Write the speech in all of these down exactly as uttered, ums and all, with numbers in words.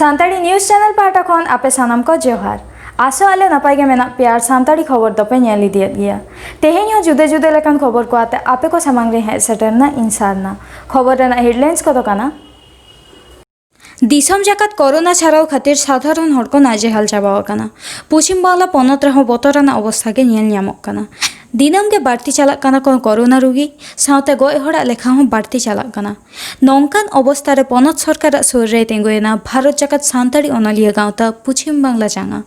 Santali news channel ᱯᱟᱦᱴᱟ ᱠᱷᱚᱱ ᱟᱯᱮ ᱥᱟᱱᱟᱢ ᱠᱚ ᱡᱚᱦᱟᱨ᱾ ᱟᱥᱚᱜ ᱟᱞᱮ ᱱᱟᱯᱟᱭ ᱜᱮ ᱢᱮᱱᱟᱜ ᱯᱮᱭᱟ ᱟᱨ ᱥᱟᱱᱛᱟᱲᱤ ᱠᱷᱚᱵᱚᱨ ᱫᱚᱯᱮ ᱧᱮᱞ ᱤᱫᱤᱭᱮᱫ ᱜᱮᱭᱟ᱾ ᱛᱮᱦᱮᱧ ᱦᱚᱸ ᱡᱩᱫᱟᱹ ᱡᱩᱫᱟᱹ ᱞᱮᱠᱟᱱ ᱠᱷᱚᱵᱚᱨ ᱠᱚ ᱟᱛᱮ ᱟᱯᱮ ᱠᱚ ᱥᱟᱢᱟᱝ ᱨᱮ ᱦᱮᱡ ᱥᱮᱴᱮᱨ ᱮᱱᱟ ᱤᱧ ᱥᱟᱨᱱᱟ᱾ ᱠᱷᱚᱵᱚᱨ ᱨᱮᱱᱟᱜ ᱦᱮᱰᱞᱟᱭᱤᱱᱥ ᱠᱚᱫᱚ ᱠᱟᱱᱟ, ᱫᱤᱥᱚᱢ ᱡᱟᱠᱟᱛ ᱠᱚᱨᱳᱱᱟ ᱪᱷᱟᱨᱟᱣ ᱠᱷᱟᱹᱛᱤᱨ ᱥᱟᱫᱷᱟᱨᱚᱱ ᱦᱚᱲ ᱠᱚ ᱱᱟᱡᱮᱦᱟᱞ ᱪᱟᱵᱟᱣ ᱟᱠᱟᱱᱟ᱾ ᱯᱚᱪᱷᱤᱢ ᱵᱟᱝᱞᱟ ᱯᱚᱱᱚᱛ ᱨᱮᱦᱚᱸ ᱵᱚᱛᱚᱨᱟᱱᱟᱜ ᱚᱵᱚᱥᱛᱷᱟ ᱜᱮ ᱧᱮᱞ ᱧᱟᱢᱚᱜ ᱠᱟᱱᱟ᱾ ᱫᱤᱱᱟᱹᱢ ᱜᱮ ᱵᱟᱹᱲᱛᱤ ᱪᱟᱞᱟᱜ ᱠᱟᱱᱟ ᱠᱚ ᱠᱚᱨᱳᱱᱟ ᱨᱩᱜᱤ, ᱥᱟᱶᱛᱮ ᱜᱚᱡ ᱦᱚᱲᱟᱜ ᱞᱮᱠᱷᱟ ᱦᱚᱸ ᱵᱟᱹᱲᱛᱤ ᱪᱟᱞᱟᱜ ᱠᱟᱱᱟ᱾ ᱱᱚᱝᱠᱟᱱ ᱚᱵᱚᱥᱛᱷᱟ ᱨᱮ ᱯᱚᱱᱚᱛ ᱥᱚᱨᱠᱟᱨᱟᱜ ᱥᱩᱨ ᱨᱮᱭ ᱛᱤᱸᱜᱩᱭᱮᱱᱟ ᱵᱷᱟᱨᱚᱛ ᱡᱟᱠᱟᱛ ᱥᱟᱱᱛᱟᱲᱤ ᱚᱱᱚᱞᱤᱭᱟᱹ ᱜᱟᱶᱛᱟ ᱯᱚᱪᱷᱤᱢ ᱵᱟᱝᱞᱟ ᱪᱟᱸᱜᱟ᱾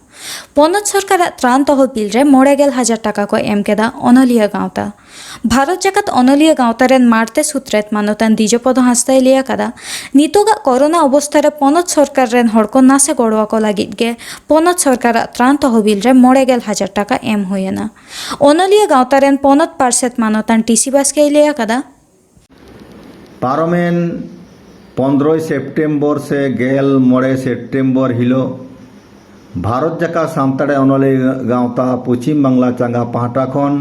ᱯᱚᱱᱚᱛ ᱥᱚᱨᱠᱟᱨᱟᱜ ᱛᱨᱟᱱ ᱛᱚᱦᱚᱵᱤᱞ ᱨᱮ ᱢᱚᱬᱮ ᱜᱮᱞ ᱦᱟᱡᱟᱨ ᱴᱟᱠᱟ ᱠᱚ ᱮᱢ ᱠᱮᱫᱟ ᱚᱱᱚᱞᱤᱭᱟᱹ ᱜᱟᱶᱛᱟ᱾ ᱵᱷᱟᱨᱚᱛ ᱡᱟᱠᱟᱛ ᱚᱱᱚᱞᱤᱭᱟᱹ ᱜᱟᱶᱛᱟ ᱨᱮᱱ ᱢᱟᱬᱛᱮ ᱥᱩᱛᱨᱮᱛ ᱢᱟᱱᱚᱛᱟᱱ ᱫᱤᱡᱚᱯᱚᱫᱚ ᱦᱟᱸᱥᱫᱟᱭ ᱞᱟᱹᱭ ᱟᱠᱟᱫᱟ, ᱱᱤᱛᱚᱜᱟᱜ ᱠᱚᱨᱳᱱᱟ ᱚᱵᱚᱥᱛᱷᱟ ᱨᱮ ᱯᱚᱱᱚᱛ ᱥᱚᱨᱠᱟᱨ ᱨᱮᱱ ᱦᱚᱲ ᱠᱚ ᱱᱟᱥᱮ ᱜᱚᱲᱚ ᱟᱠᱚ ᱞᱟᱹᱜᱤᱫ ᱜᱮ ᱯᱚᱱᱚᱛ ᱥᱚᱨᱠᱟᱨᱟᱜ ᱛᱨᱟᱱ ᱛᱚᱦᱚᱵᱤᱞ ᱨᱮ ᱢᱚᱬᱮ ᱜᱮᱞ ᱦᱟᱡᱟᱨ ᱴᱟᱠᱟ ᱮᱢ ᱦᱩᱭ ᱮᱱᱟ᱾ ᱚᱱᱚᱞᱤᱭᱟᱹ ᱜᱟᱶᱛᱟ ᱨᱮᱱ ᱯᱚᱱᱚᱛ ᱯᱟᱨᱥᱮᱛ ᱢᱟᱱᱚᱛᱟᱱ ᱴᱤ ᱥᱤ ᱵᱟᱥᱠᱮᱭ ᱞᱟᱹᱭ ᱟᱠᱟᱫᱟ, ᱯᱟᱨᱚᱢᱮᱱ ᱯᱚᱱᱫᱽᱨᱚᱭ ᱥᱮᱯᱴᱮᱢᱵᱚᱨ ᱥᱮ ᱜᱮᱞ ᱢᱚᱬᱮ ᱥᱮᱯᱴᱮᱢᱵᱚᱨ ᱦᱤᱞᱳᱜ ᱵᱷᱟᱨᱚᱛ ᱡᱟᱠᱟᱛ ᱥᱟᱱᱛᱟᱲᱤ ᱚᱱᱚᱞᱤᱭᱟᱹ ᱜᱟᱶᱛᱟ ᱯᱚᱪᱷᱤᱢ ᱵᱟᱝᱞᱟ ᱪᱟᱸᱜᱟ ᱯᱟᱦᱴᱟ ᱠᱷᱚᱱ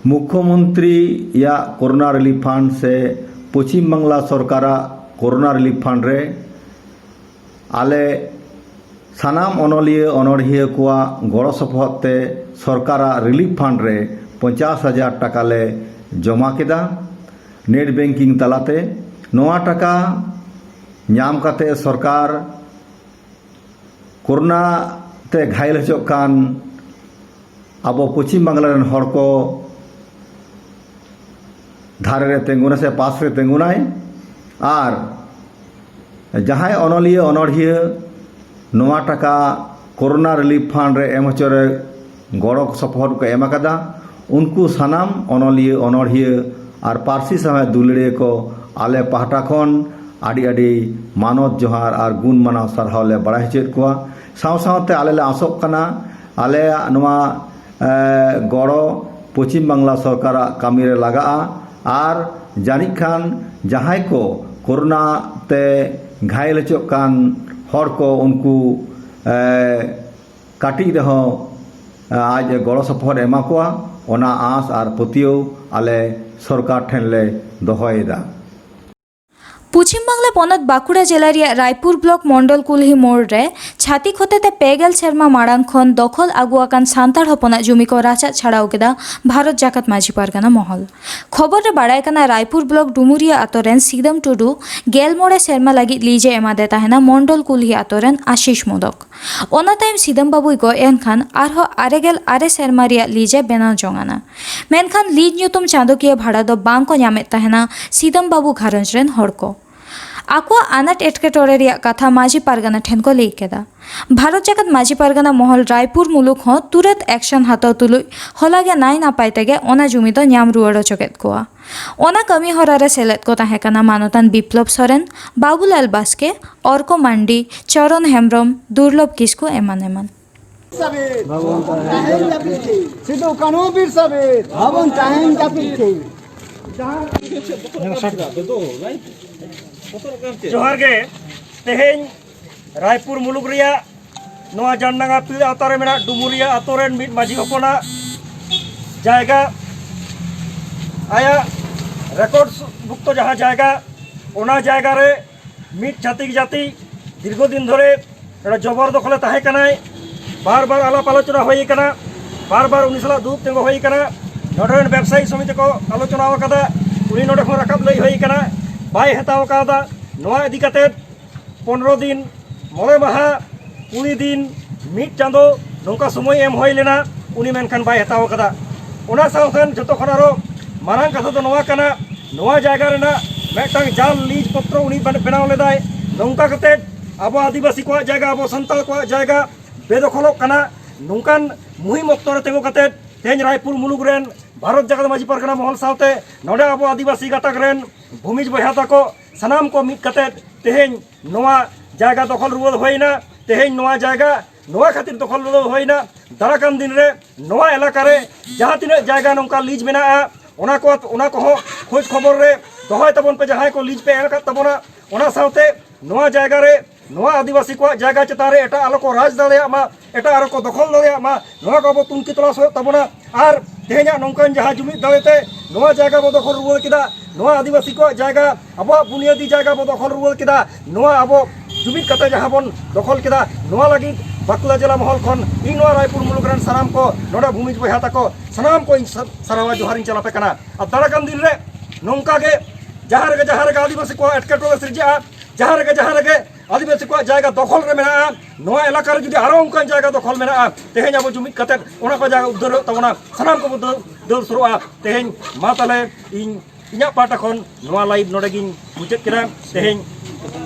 ᱢᱩᱠᱷᱭᱚᱢᱚᱱᱛᱨᱤᱭᱟᱜ ᱠᱚᱨᱳᱱᱟ ᱨᱤᱞᱤᱯ ᱯᱷᱟᱱᱰ ᱥᱮ ᱯᱚᱪᱷᱤᱢ ᱵᱟᱝᱞᱟ ᱥᱚᱨᱠᱟᱨᱟᱜ ᱠᱚᱨᱳᱱᱟ ᱨᱤᱞᱤᱯ ᱯᱷᱟᱱᱰ ᱨᱮ ᱟᱞᱮ ᱥᱟᱱᱟᱢ ᱚᱱᱚᱞᱤᱭᱟᱹ ᱚᱱᱚᱲᱦᱤᱭᱟᱹ ᱠᱚᱣᱟᱜ ᱜᱚᱲᱚ ᱥᱚᱯᱚᱦᱚᱫ ᱛᱮ ᱥᱚᱨᱠᱟᱨᱟᱜ ᱨᱤᱞᱤᱯ ᱯᱷᱟᱱᱰ ᱨᱮ ᱯᱚᱧᱪᱟᱥ ᱦᱟᱡᱟᱨ ᱴᱟᱠᱟ ᱞᱮ ᱡᱚᱢᱟ ᱠᱮᱫᱟ ᱱᱮᱴ ᱵᱮᱝᱠᱤᱝ ᱛᱟᱞᱟᱛᱮ᱾ ᱱᱚᱣᱟ ᱴᱟᱠᱟ ᱧᱟᱢ ᱠᱟᱛᱮ ᱥᱚᱨᱠᱟᱨ ᱠᱚᱨᱳᱱᱟ ᱛᱮ ᱜᱷᱟᱭᱮᱞ ᱦᱚᱪᱚᱜ ᱠᱟᱱ ᱟᱵᱚ ᱯᱚᱪᱷᱤᱢ ᱵᱟᱝᱞᱟ ᱨᱮᱱ ᱦᱚᱲ ᱠᱚ ᱫᱷᱟᱨᱮ ᱨᱮ ᱛᱤᱸᱜᱩᱱᱟ ᱥᱮ ᱯᱟᱥ ᱨᱮ ᱛᱤᱸᱜᱩᱱᱟᱭ᱾ ᱟᱨ ᱡᱟᱦᱟᱸᱭ ᱚᱱᱚᱞᱤᱭᱟᱹ ᱚᱱᱚᱲᱦᱤᱭᱟᱹ ᱱᱚᱣᱟ ᱴᱟᱠᱟ ᱠᱚᱨᱳᱱᱟ ᱨᱤᱞᱤᱯ ᱯᱷᱟᱱᱰ ᱨᱮ ᱮᱢ ᱦᱚᱪᱚ ᱨᱮ ᱜᱚᱲᱚ ᱥᱚᱯᱚᱦᱚᱫ ᱠᱚ ᱮᱢ ᱟᱠᱟᱫᱟ, ᱩᱱᱠᱩ ᱥᱟᱱᱟᱢ ᱚᱱᱚᱞᱤᱭᱟᱹ ᱚᱱᱚᱲᱦᱤᱭᱟᱹ ᱟᱨ ᱯᱟᱹᱨᱥᱤ ᱥᱟᱶᱦᱮᱫ ᱫᱩᱞᱟᱹᱲᱤᱭᱟᱹ ᱠᱚ ᱟᱞᱮ ᱯᱟᱦᱴᱟ ᱠᱷᱚᱱ ᱟᱹᱰᱤ ᱟᱹᱰᱤ ᱢᱟᱱᱚᱛ ᱡᱚᱦᱟᱨ ᱟᱨ ᱜᱩᱱ ᱢᱟᱱᱟᱣ ᱥᱟᱨᱦᱟᱣ ᱞᱮ ᱵᱟᱲᱟᱭ ᱦᱚᱪᱚᱭᱮᱫ ᱠᱚᱣᱟ᱾ ᱥᱟᱶ ᱥᱟᱶᱛᱮ ᱟᱞᱮ ᱞᱮ ᱟᱥᱚᱜ ᱠᱟᱱᱟ ᱟᱞᱮᱭᱟᱜ ᱱᱚᱣᱟ, ᱮ, ᱜᱚᱲᱚ ᱯᱚᱪᱷᱤᱢ ᱵᱟᱝᱞᱟ ᱥᱚᱨᱠᱟᱨᱟᱜ ᱠᱟᱹᱢᱤ ᱨᱮ ᱞᱟᱜᱟᱜᱼᱟ᱾ ᱟᱨ ᱡᱟᱹᱱᱤᱡ ᱠᱷᱟᱱ ᱡᱟᱦᱟᱸᱭ ᱠᱚ ᱠᱳᱨᱳᱱᱟ ᱛᱮ ᱜᱷᱟᱭᱮᱞ ᱦᱚᱪᱚᱜ ᱠᱟᱱ ᱦᱚᱲ ᱠᱚ, ᱩᱱᱠᱩ, ᱮ, ᱠᱟᱹᱴᱤᱡ ᱨᱮᱦᱚᱸ, ᱮ, ᱟᱡ ᱜᱚᱲᱚ ᱥᱚᱯᱚᱦᱚᱫ ᱮ ᱮᱢᱟ ᱠᱚᱣᱟ᱾ ᱚᱱᱟ ᱟᱸᱥ ᱟᱨ ᱯᱟᱹᱛᱭᱟᱹᱣ ᱟᱞᱮ ᱥᱚᱨᱠᱟᱨ ᱴᱷᱮᱱ ᱞᱮ ᱫᱚᱦᱚᱭᱮᱫᱟ᱾ ᱯᱚᱪᱷᱤᱢ ᱵᱟᱝᱞᱟ ᱯᱚᱱᱚᱛ ᱵᱟᱸᱠᱩᱲᱟ ᱡᱮᱞᱟ ᱨᱮᱭᱟᱜ ᱨᱟᱭᱯᱩᱨ ᱵᱞᱚᱠ ᱢᱚᱱᱰᱚᱞ ᱠᱩᱞᱦᱤ ᱢᱳᱲ ᱨᱮ ᱪᱷᱟᱹᱛᱤᱠ ᱦᱚᱛᱮᱛᱮ ᱯᱮ ᱜᱮᱞ ᱥᱮᱨᱢᱟ ᱢᱟᱲᱟᱝ ᱠᱷᱚᱱ ᱫᱚᱠᱷᱚᱞ ᱟᱹᱜᱩ ᱟᱠᱟᱱ ᱥᱟᱱᱛᱟᱲ ᱦᱚᱯᱚᱱᱟᱜ ᱡᱩᱢᱤ ᱠᱚ ᱨᱟᱪᱟᱫ ᱪᱷᱟᱲᱟᱣ ᱠᱮᱫᱟ ᱵᱷᱟᱨᱚᱛ ᱡᱟᱠᱟᱛ ᱢᱟᱹᱡᱷᱤ ᱯᱟᱨᱜᱟᱱᱟ ᱢᱚᱦᱚᱞ᱾ ᱠᱷᱚᱵᱚᱨ ᱨᱮ ᱵᱟᱲᱟᱭ ᱠᱟᱱᱟ, ᱨᱟᱭᱯᱩᱨ ᱵᱞᱚᱠ ᱰᱩᱢᱩᱨᱤᱭᱟ ᱟᱛᱳ ᱨᱮᱱ ᱥᱤᱫᱟᱹᱢ ᱴᱩᱰᱩ ᱜᱮᱞ ᱢᱚᱬᱮ ᱥᱮᱨᱢᱟ ᱞᱟᱹᱜᱤᱫ ᱞᱤᱡ ᱮ ᱮᱢᱟᱫᱮ ᱛᱟᱦᱮᱱᱟ ᱢᱚᱱᱰᱚᱞ ᱠᱩᱞᱦᱤ ᱟᱛᱳ ᱨᱮᱱ ᱟᱥᱤᱥ ᱢᱳᱫᱚᱠ᱾ ᱚᱱᱟ ᱛᱟᱭᱚᱢ ᱥᱤᱫᱟᱹᱢ ᱵᱟᱹᱵᱩᱭ ᱜᱚᱡ ᱮᱱ ᱠᱷᱟᱱ ᱟᱨᱦᱚᱸ ᱟᱨᱮ ᱜᱮᱞ ᱟᱨᱮ ᱥᱮᱨᱢᱟ ᱨᱮᱭᱟᱜ ᱞᱤᱡ ᱮ ᱵᱮᱱᱟᱣ ᱡᱚᱝ ᱟᱱᱟ᱾ ᱢᱮᱱᱠᱷᱟᱱ ᱞᱤᱡ ᱧᱩᱛᱩᱢ ᱪᱟᱸᱫᱚᱠᱤᱭᱟᱹ ᱵᱷᱟᱲᱟ ᱫᱚ ᱵᱟᱝ ᱠᱚ ᱧᱟᱢᱮᱫ ᱛᱟᱦᱮᱱᱟ ᱥᱤᱫᱟᱹᱢ ᱵᱟᱹᱵᱩ ᱜᱷᱟᱨᱚᱸᱡᱽ ᱨᱮᱱ ᱦᱚᱲ ᱠᱚ᱾ ᱟᱠᱚᱣᱟᱜ ᱟᱱᱟᱴ ᱮᱴᱠᱮᱴᱚᱬᱮ ᱨᱮᱭᱟᱜ ᱠᱟᱛᱷᱟ ᱢᱟᱹᱡᱷᱤ ᱯᱟᱨᱜᱟᱱᱟ ᱴᱷᱮᱱ ᱠᱚ ᱞᱟᱹᱭ ᱠᱮᱫᱟ᱾ ᱵᱷᱟᱨᱚᱛ ᱡᱟᱠᱟᱛ ᱢᱟᱹᱡᱷᱤ ᱯᱟᱨᱜᱟᱱᱟ ᱢᱚᱦᱚᱞ ᱨᱟᱭᱯᱩᱨ ᱢᱩᱞᱩᱠ ᱦᱚᱸ ᱛᱩᱨᱟᱹᱛ ᱮᱠᱥᱚᱱ ᱦᱟᱛᱟᱣ ᱛᱩᱞᱩᱡ ᱦᱚᱞᱟ ᱜᱮ ᱱᱟᱭ ᱱᱟᱯᱟᱭ ᱛᱮᱜᱮ ᱚᱱᱟ ᱡᱩᱢᱤ ᱫᱚ ᱧᱟᱢ ᱨᱩᱣᱟᱹᱲ ᱚᱪᱚ ᱠᱮᱫ ᱠᱚᱣᱟ᱾ ᱚᱱᱟ ᱠᱟᱹᱢᱤ ᱦᱚᱨᱟ ᱨᱮ ᱥᱮᱞᱮᱫ ᱠᱚ ᱛᱟᱦᱮᱸ ᱠᱟᱱᱟ ᱢᱟᱱᱚᱛᱟᱱ ᱵᱤᱯᱞᱚᱵ ᱥᱚᱨᱮᱱ, ᱵᱟᱵᱩᱞᱟᱞ ᱵᱟᱥᱠᱮ, ᱚᱨᱠᱚ ᱢᱟᱱᱰᱤ, ᱪᱚᱨᱚᱱ ᱦᱮᱢᱵᱨᱚᱢ, ᱫᱩᱨᱞᱚᱵᱷ ᱠᱤᱥᱠᱩ ᱮᱢᱟᱱ ᱮᱢᱟᱱ᱾ ᱥᱤᱫᱩ ᱠᱟᱹᱱᱦᱩ ᱵᱤᱨ ᱥᱟ ᱵᱤᱨ ᱵᱟᱵᱚᱱ ᱛᱟᱦᱮᱱ ᱡᱟᱹᱯᱤᱫ ᱴᱷᱤᱠ᱾ ᱡᱚᱦᱟᱨ ᱜᱮ᱾ ᱛᱮᱦᱮᱧ ᱨᱟᱭᱯᱩᱨ ᱢᱩᱞᱩᱠ ᱨᱮᱭᱟᱜ ᱱᱚᱣᱟ ᱡᱟᱱᱰᱟᱸᱜᱟ ᱯᱤᱲ ᱟᱣᱛᱟ ᱨᱮ ᱢᱮᱱᱟᱜ ᱰᱩᱢᱩᱨᱤᱭᱟ ᱟᱛᱳ ᱨᱮᱱ ᱢᱤᱫ ᱢᱟᱹᱡᱷᱤ ᱦᱚᱯᱚᱱᱟᱜ ᱡᱟᱭᱜᱟ, ᱟᱭᱟᱜ ᱨᱮᱠᱚᱨᱰ ᱵᱷᱩᱠᱛᱚ ᱡᱟᱦᱟᱸ ᱡᱟᱭᱜᱟ, ᱚᱱᱟ ᱡᱟᱭᱜᱟ ᱨᱮ ᱢᱤᱫ ᱪᱷᱟᱹᱛᱤᱠ ᱡᱟᱹᱛᱤ ᱫᱤᱨᱜᱷᱚ ᱫᱤᱱ ᱫᱷᱚᱨᱮ ᱱᱚᱰᱮ ᱡᱚᱵᱚᱨ ᱫᱚᱠᱷᱚᱞᱮ ᱛᱟᱦᱮᱸ ᱠᱟᱱᱟᱭ᱾ ᱵᱟᱨ ᱵᱟᱨ ᱟᱞᱟᱯ ᱟᱞᱳᱪᱚᱱᱟ ᱦᱩᱭ ᱟᱠᱟᱱᱟ, ᱵᱟᱨ ᱵᱟᱨ ᱩᱱᱤ ᱥᱟᱞᱟᱜ ᱫᱩᱲᱩᱵ ᱛᱤᱸᱜᱩ ᱦᱩᱭ ᱟᱠᱟᱱᱟ᱾ ᱱᱚᱰᱮ ᱨᱮᱱ ᱵᱮᱵᱽᱥᱟᱭᱤ ᱥᱚᱢᱤᱛᱤ ᱠᱚ ᱟᱞᱳᱪᱚᱱᱟ ᱟᱠᱟᱫᱟ, ᱩᱱᱤ ᱱᱚᱰᱮ ᱠᱷᱚᱱ ᱨᱟᱠᱟᱵ ᱞᱟᱹᱭ ᱦᱩᱭ ᱟᱠᱟᱱᱟ, ᱵᱟᱭ ᱦᱟᱛᱟᱣ ᱟᱠᱟᱫᱟ᱾ ᱱᱚᱣᱟ ᱤᱫᱤ ᱠᱟᱛᱮ ᱯᱚᱱᱨᱚ ᱫᱤᱱ, ᱢᱚᱬᱮ ᱢᱟᱦᱟ, ᱠᱩᱲᱤ ᱫᱤᱱ, ᱢᱤᱫ ᱪᱟᱸᱫᱚ ᱱᱚᱝᱠᱟ ᱥᱚᱢᱚᱭ ᱮᱢ ᱦᱩᱭ ᱞᱮᱱᱟ, ᱩᱱᱤ ᱢᱮᱱᱠᱷᱟᱱ ᱵᱟᱭ ᱦᱟᱛᱟᱣ ᱟᱠᱟᱫᱟ᱾ ᱚᱱᱟ ᱥᱟᱶ ᱠᱷᱟᱱ ᱡᱚᱛᱚ ᱠᱷᱚᱱ ᱟᱨᱚ ᱢᱟᱨᱟᱝ ᱠᱟᱛᱷᱟ ᱫᱚ ᱱᱚᱣᱟ ᱠᱟᱱᱟ, ᱱᱚᱣᱟ ᱡᱟᱭᱜᱟ ᱨᱮᱱᱟᱜ ᱢᱤᱫᱴᱟᱝ ᱡᱟᱞ ᱞᱤᱡ ᱯᱚᱛᱨᱚ ᱩᱱᱤ ᱵᱮᱱ-, ᱵᱮᱱᱟᱣ ᱞᱮᱫᱟᱭ᱾ ᱱᱚᱝᱠᱟ ᱠᱟᱛᱮ ᱟᱵᱚ ᱟᱹᱫᱤᱵᱟᱹᱥᱤ ᱠᱚᱣᱟᱜ ᱡᱟᱭᱜᱟ, ᱟᱵᱚ ᱥᱟᱱᱛᱟᱲ ᱠᱚᱣᱟᱜ ᱡᱟᱭᱜᱟ ᱵᱮᱫᱚᱠᱷᱚᱞᱚᱜ ᱠᱟᱱᱟ᱾ ᱱᱚᱝᱠᱟᱱ ᱢᱩᱦᱤᱢ ᱚᱠᱛᱚ ᱨᱮ ᱛᱤᱸᱜᱩ ᱠᱟᱛᱮ ᱛᱮᱦᱮᱧ ᱨᱟᱭᱯᱩᱨ ᱢᱩᱞᱩᱠ ᱨᱮᱱ ᱵᱷᱟᱨᱚᱛ ᱡᱟᱠᱟᱛ ᱢᱟᱹᱡᱷᱤ ᱯᱟᱨᱜᱟᱱᱟ ᱢᱚᱦᱚᱞ ᱥᱟᱶᱛᱮ ᱱᱚᱰᱮ ᱟᱵᱚ ᱟᱹᱫᱤᱵᱟᱹᱥᱤ ᱜᱟᱛᱟᱠ ᱨᱮᱱ ᱵᱷᱩᱢᱤᱡᱽ ᱵᱚᱭᱦᱟ ᱛᱟᱠᱚ ᱥᱟᱱᱟᱢ ᱠᱚ ᱢᱤᱫ ᱠᱟᱛᱮ ᱛᱮᱦᱮᱧ ᱱᱚᱣᱟ ᱡᱟᱭᱜᱟ ᱫᱚᱠᱷᱚᱞ ᱨᱩᱣᱟᱹᱲ ᱦᱩᱭᱱᱟ᱾ ᱛᱮᱦᱮᱧ ᱱᱚᱣᱟ ᱡᱟᱭᱜᱟ ᱱᱚᱣᱟ ᱠᱷᱟᱹᱛᱤᱨ ᱫᱚᱠᱷᱚᱞ ᱨᱩᱣᱟᱹᱲ ᱦᱩᱭᱱᱟ, ᱫᱟᱨᱟ ᱠᱟᱱ ᱫᱤᱱ ᱨᱮ ᱱᱚᱣᱟ ᱮᱞᱟᱠᱟ ᱨᱮ ᱡᱟᱦᱟᱸ ᱛᱤᱱᱟᱹᱜ ᱡᱟᱭᱜᱟ ᱱᱚᱝᱠᱟ ᱞᱤᱡ ᱢᱮᱱᱟᱜᱼᱟ, ᱚᱱᱟ ᱠᱚ, ᱚᱱᱟ ᱠᱚᱦᱚᱸ ᱠᱷᱳᱡᱽ ᱠᱷᱚᱵᱚᱨ ᱨᱮ ᱫᱚᱦᱚᱭ ᱛᱟᱵᱚᱱ ᱯᱮ, ᱡᱟᱦᱟᱸᱭ ᱠᱚ ᱞᱤᱡ ᱯᱮ ᱮᱢ ᱟᱠᱟᱫ ᱛᱟᱵᱚᱱᱟ᱾ ᱚᱱᱟ ᱥᱟᱶᱛᱮ ᱱᱚᱣᱟ ᱡᱟᱭᱜᱟ ᱨᱮ ᱱᱚᱣᱟ ᱟᱹᱫᱤᱵᱟᱹᱥᱤ ᱠᱚᱣᱟᱜ ᱡᱟᱭᱜᱟ ᱪᱮᱛᱟᱱ ᱨᱮ ᱮᱴᱟᱜ ᱟᱞᱚ ᱠᱚ ᱨᱟᱡᱽ ᱫᱟᱲᱮᱭᱟᱜ ᱢᱟ, ᱮᱴᱟᱜ ᱟᱞᱚ ᱠᱚ ᱫᱚᱠᱷᱚᱞ ᱫᱟᱲᱮᱭᱟᱜ ᱢᱟ, ᱱᱚᱣᱟ ᱠᱚ ᱟᱵᱚ ᱛᱩᱱᱠᱷᱤ ᱛᱚᱞᱟᱥ ᱦᱩᱭᱩᱜ ᱛᱟᱵᱚᱱᱟ᱾ ᱟᱨ ᱛᱮᱦᱮᱧᱟᱜ ᱱᱚᱝᱠᱟᱱ ᱡᱟᱦᱟᱸ ᱡᱩᱢᱤᱫ ᱫᱟᱲᱮᱛᱮ ᱱᱚᱣᱟ ᱡᱟᱭᱜᱟ ᱵᱚ ᱫᱚᱠᱷᱚᱞ ᱨᱩᱣᱟᱹᱲ ᱠᱮᱫᱟ, ᱱᱚᱣᱟ ᱟᱹᱫᱤᱵᱟᱹᱥᱤ ᱠᱚᱣᱟᱜ ᱡᱟᱭᱜᱟ, ᱟᱵᱚᱣᱟᱜ ᱵᱩᱱᱤᱭᱟᱹᱫᱤ ᱡᱟᱭᱜᱟ ᱵᱚ ᱫᱚᱠᱷᱚᱞ ᱨᱩᱣᱟᱹᱲ ᱠᱮᱫᱟ, ᱱᱚᱣᱟ ᱟᱵᱚ ᱡᱩᱢᱤᱫ ᱠᱟᱛᱮ ᱡᱟᱦᱟᱸ ᱵᱚᱱ ᱫᱚᱠᱷᱚᱞ ᱠᱮᱫᱟ, ᱱᱚᱣᱟ ᱞᱟᱹᱜᱤᱫ ᱵᱟᱸᱠᱩᱲᱟ ᱡᱮᱞᱟ ᱢᱚᱦᱚᱞ ᱠᱷᱚᱱ ᱤᱧ ᱱᱚᱣᱟ ᱨᱟᱭᱯᱩᱨ ᱢᱩᱞᱩᱠ ᱨᱮᱱ ᱥᱟᱱᱟᱢ ᱠᱚ, ᱱᱚᱰᱮ ᱵᱷᱩᱢᱤᱡᱽ ᱵᱚᱭᱦᱟ ᱛᱟᱠᱚ, ᱥᱟᱱᱟᱢ ᱠᱚ ᱤᱧ ᱥᱟ-, ᱥᱟᱨᱦᱟᱣ ᱡᱚᱦᱟᱨ ᱤᱧ ᱪᱟᱞ ᱟᱯᱮ ᱠᱟᱱᱟ᱾ ᱟᱨ ᱫᱟᱨᱟᱭ ᱠᱟᱱ ᱫᱤᱱ ᱨᱮ ᱱᱚᱝᱠᱟ ᱜᱮ ᱡᱟᱦᱟᱸ ᱨᱮᱜᱮ, ᱡᱟᱦᱟᱸ ᱨᱮᱜᱮ ᱟᱹᱫᱤᱵᱟᱹᱥᱤ ᱠᱚᱣᱟᱜ ᱮᱴᱠᱮᱴᱚᱬᱮ ᱥᱤᱨᱡᱟᱹᱜᱼᱟ, ᱡᱟᱦᱟᱸ ᱨᱮᱜᱮ, ᱡᱟᱦᱟᱸ ᱨᱮᱜᱮ ᱟᱹᱫᱤᱵᱟᱹᱥᱤ ᱠᱚᱣᱟᱜ ᱡᱟᱭᱜᱟ ᱫᱚᱠᱷᱚᱞ ᱨᱮ ᱢᱮᱱᱟᱜᱼᱟ, ᱱᱚᱣᱟ ᱮᱞᱟᱠᱟ ᱨᱮ ᱡᱩᱫᱤ ᱟᱨᱚ ᱚᱱᱠᱟᱱ ᱡᱟᱭᱜᱟ ᱫᱚᱠᱷᱚᱞ ᱢᱮᱱᱟᱜᱼᱟ, ᱛᱮᱦᱮᱧ ᱟᱵᱚ ᱡᱩᱢᱤᱫ ᱠᱟᱛᱮ ᱚᱱᱟ ᱠᱚ ᱡᱟᱭᱜᱟ ᱩᱫᱽᱫᱷᱟᱹᱨ ᱦᱩᱭᱩᱜ ᱛᱟᱵᱚᱱᱟ, ᱥᱟᱱᱟᱢ ᱠᱚᱵᱚ ᱫᱟᱹᱲ, ᱫᱟᱹᱲ ᱥᱩᱨᱩᱜᱼᱟ᱾ ᱛᱮᱦᱮᱧ ᱢᱟ ᱛᱟᱦᱞᱮ ᱤᱧ ᱤᱧᱟᱹᱜ ᱯᱟᱦᱴᱟ ᱠᱷᱚᱱ ᱱᱚᱣᱟ live ᱱᱚᱰᱮ ᱜᱤᱧ ᱢᱩᱪᱟᱹᱫ ᱠᱮᱫᱟ᱾ ᱛᱮᱦᱮᱧ